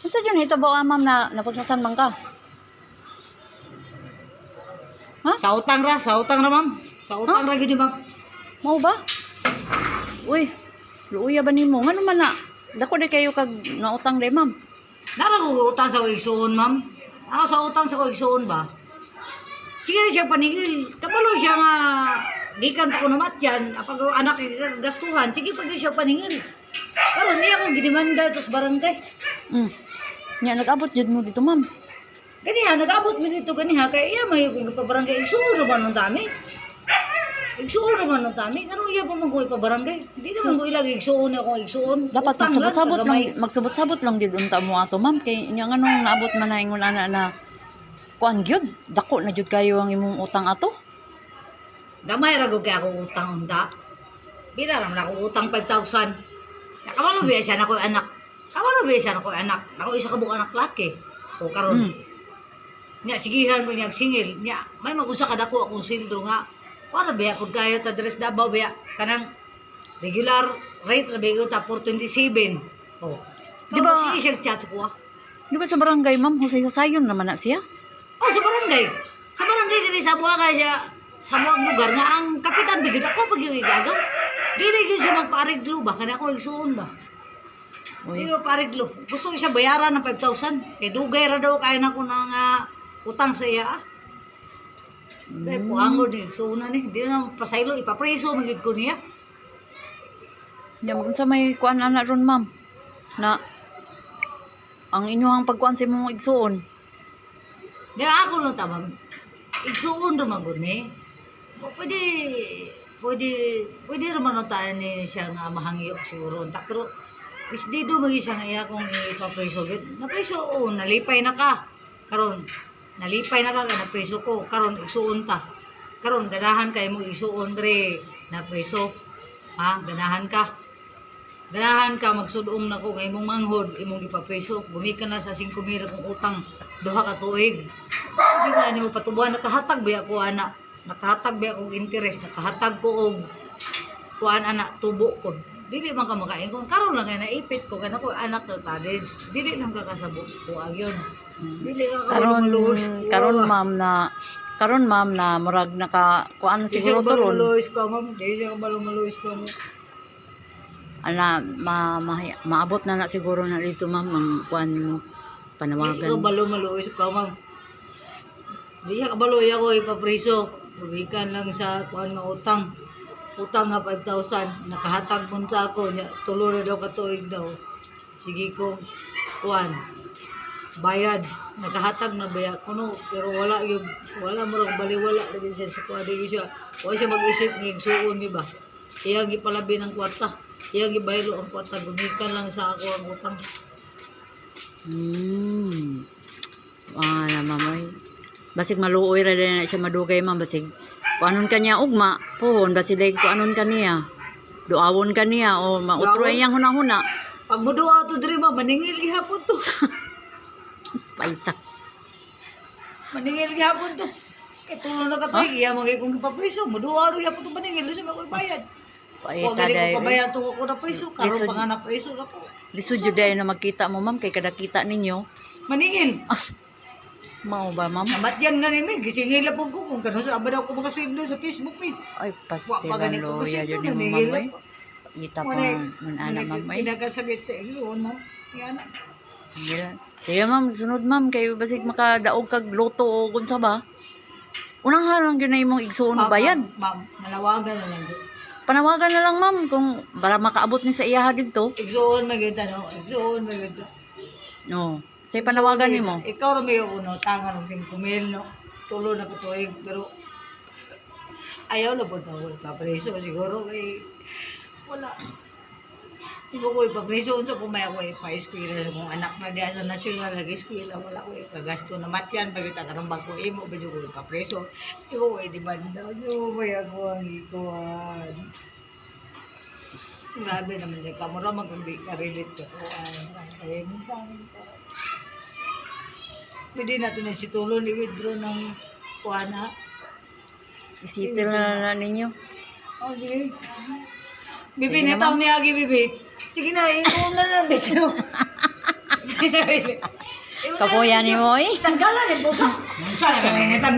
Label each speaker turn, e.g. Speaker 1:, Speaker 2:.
Speaker 1: Unsa jud hitabo, ah, ma'am, na napusasan man ka? Ha?
Speaker 2: Sa utang ra, ma'am. Sa utang ra gid, ma'am.
Speaker 1: Mao ba? Uy, luuya ba nimo? Ngano man na? Dako di kayo kag nautang day, ma'am.
Speaker 2: Nara ko utang sa akong igsuon, ma'am. Ako sa utang sa akong igsuon ba? Sige na siya paningil. Kabalo siya nga gikan pa ko namatyan, apag anak gastuhan, sige pa gyud siya paningil. Karon niya akong gidemanda ito sa barangay.
Speaker 1: Nya nag-abot jud mo dito, ma'am.
Speaker 2: Ganiha, nag-abot mi dito ganiha, kaya iya may kong ipabarangay. Igsuon naman ng dami. Igsuon naman ng dami. Ganun iya pa man ko ipabarangay. Hindi naman ko ilag igsuon akong igsuon.
Speaker 1: Dapat
Speaker 2: Utang lang,
Speaker 1: magsabot-sabot lang,
Speaker 2: kagamay.
Speaker 1: magsabot-sabot lang jud unta mo ato, ma'am, kay nya nganong naabot man na ingon ana na kuan gyud, dako na jud kayo ang imong utang ato.
Speaker 2: Gamay ra gud kay ako utang unta. Bila ra man ako utang 5,000. Nakawalo biya siya na ko anak. Kawalo biya siya na ko anak. Nako isa ka buok anak laki. O karon. Nya sigihan ko niya singil. Nya may mag-usa ka dako akong sweldo nga. Wala biya pud kayo ta dress Davao biya kanang regular rate ra biya ta 427. Oh.
Speaker 1: Di ba-
Speaker 2: Sige siya chat ko ah.
Speaker 1: Di ba sa barangay, ma'am, husay-husayon naman na siya?
Speaker 2: Oh, sa barangay. Sa barangay kini sa buwa ka siya sa buwang lugar nga ang kapitan bigid ako pag yung igagaw. Dili gyud siya magpaariglo ba kana ako igsuon ba.
Speaker 1: Uy,
Speaker 2: Dili paariglo. Gusto ko siya bayaran ng 5,000. Kay dugay ra daw kay nako na nga utang sa iya. Ah. Kay puango ni igsuon na ni. Dili na pasaylo ipapreso man gyud ko niya.
Speaker 1: Nya unsa may kuan ana ron, ma'am? Na ang inyong pagkuan sa imong igsuon.
Speaker 2: Di ako lang tama. Igsuon ra man gud ni. O, pwede pwede pwede ra man tayo ni siya nga mahangyo siguro unta pero isdido magi siya nga iya kung ipapreso gyud. Napreso o nalipay na ka. Karon nalipay na ka kay napreso ko. Karon igsuon ta. Karon ganahan kay mo igsuon dre napreso. Ha, ganahan ka. Ganahan ka magsudong nako kay imong manghod imong gipapreso. Gumikan na sa 5,000 kong utang duha ka tuig. Di ba nimo patubuan nakahatag ba ako ana? Nakahatag ba akong interest? Nakahatag ko og kuan ana tubo ko. Dili man ka makain kung karon lang kay naipit ko kana ko anak na college. Dili lang ka kasabot ko agyon. Dili ka
Speaker 1: Karon
Speaker 2: maluhos.
Speaker 1: karon ma'am na karon ma'am na murag naka kuan na siguro to ron.
Speaker 2: Maluhos ko ma'am. Dili ka balo maluhos ko ma'am.
Speaker 1: Ana ma, ma, maabot na na siguro na dito, ma'am, ang kuan mo
Speaker 2: Dili
Speaker 1: panawagan.
Speaker 2: ka balo maluhos ko ma'am. Di siya kabalo ako ipapriso. Gumikan lang sa kuan nga utang. Utang nga 5,000. Nakahatag punta ako niya. Tulo na daw katuig daw. Sige ko kuan. Bayad. Nakahatag na baya kuno pero wala yung wala mo rong baliwala lagi siya sa kuan di siya. Wala siya mag-isip ng igsuon ni ba. Iyang gipalabi ng kwarta. Iyang gibaylo ang kwarta. Gumikan lang sa ako ang utang.
Speaker 1: Ah, na ma'am oy. Basig maluoy ra din na siya madugay, ma'am, basig kuanon ka niya ugma pohon, basig like kuanon ka niya. Duawon ka niya o mautro
Speaker 2: Duawon?
Speaker 1: iyang hunahuna.
Speaker 2: Pag muduwa to diri ba maningil gihapon to.
Speaker 1: Paita.
Speaker 2: Maningil gihapon to. Kay tulo na ka tuig, iya mga kong gipapriso, muduwa ro gihapon to maningil, unsa man ko'y bayad. Wa
Speaker 1: Paita
Speaker 2: gani ko
Speaker 1: dai.
Speaker 2: kabayad to ako na priso, karon
Speaker 1: Lisod.
Speaker 2: pa nga na priso na ko.
Speaker 1: Lisod jud dayon na magkita mo, ma'am, kay kada kita ninyo.
Speaker 2: Maningil.
Speaker 1: Mao ba, ma'am?
Speaker 2: Namatyan nga nimi, gisingil po ko kung kano sa abad ako mga sweldo sa Facebook page.
Speaker 1: Ay,
Speaker 2: Wa pa
Speaker 1: pastilan
Speaker 2: gani ko
Speaker 1: loya
Speaker 2: kasweldo,
Speaker 1: jud nimo,
Speaker 2: naningil
Speaker 1: ma'am oy.
Speaker 2: ako.
Speaker 1: Ita pa
Speaker 2: Wala
Speaker 1: man ana, ma'am oy.
Speaker 2: Pinakasakit sa iyo, ma'am. Yan.
Speaker 1: Sige lang. Sige ma'am, sunod ma'am kay basig makadaog kag loto o unsa ba. Unahan lang gyud na imong igsuon
Speaker 2: Ma'am,
Speaker 1: bayad.
Speaker 2: Ma'am, manawagan na lang.
Speaker 1: Panawagan na lang ma'am kung para makaabot ni sa iyaha didto.
Speaker 2: Igsuon man gyud no, igsuon man gyud.
Speaker 1: No. Say panawagan nimo.
Speaker 2: Ikaw ra may uno, tanga ng 5,000 no. Tulo na katuig pero ayaw na po ako ipapreso siguro kay wala. Hindi ko ipapreso unsa kung may ako ipa-eskwela sa kong anak na diya sa nasyonal nag-eskwela wala ko ikagasto na matyan pag ita karon ko imo ba jud ko ipapreso imo ko i-demanda yo may ako ang ikuan. Grabe naman siya kamura man kung di ka relate sa kuan. Ay, mo pwede na to na si Tulon i-withdraw ng kuan ha.
Speaker 1: Isitil na lang na ninyo.
Speaker 2: Oh, sige. Bibi,
Speaker 1: Sige na,
Speaker 2: nitaw niya agi, Bibi. Sige na, ikaw na lang. Bibi.
Speaker 1: Kapoya ni mo eh.
Speaker 2: Tanggalan ni busas. Unsa na ni tanggalan.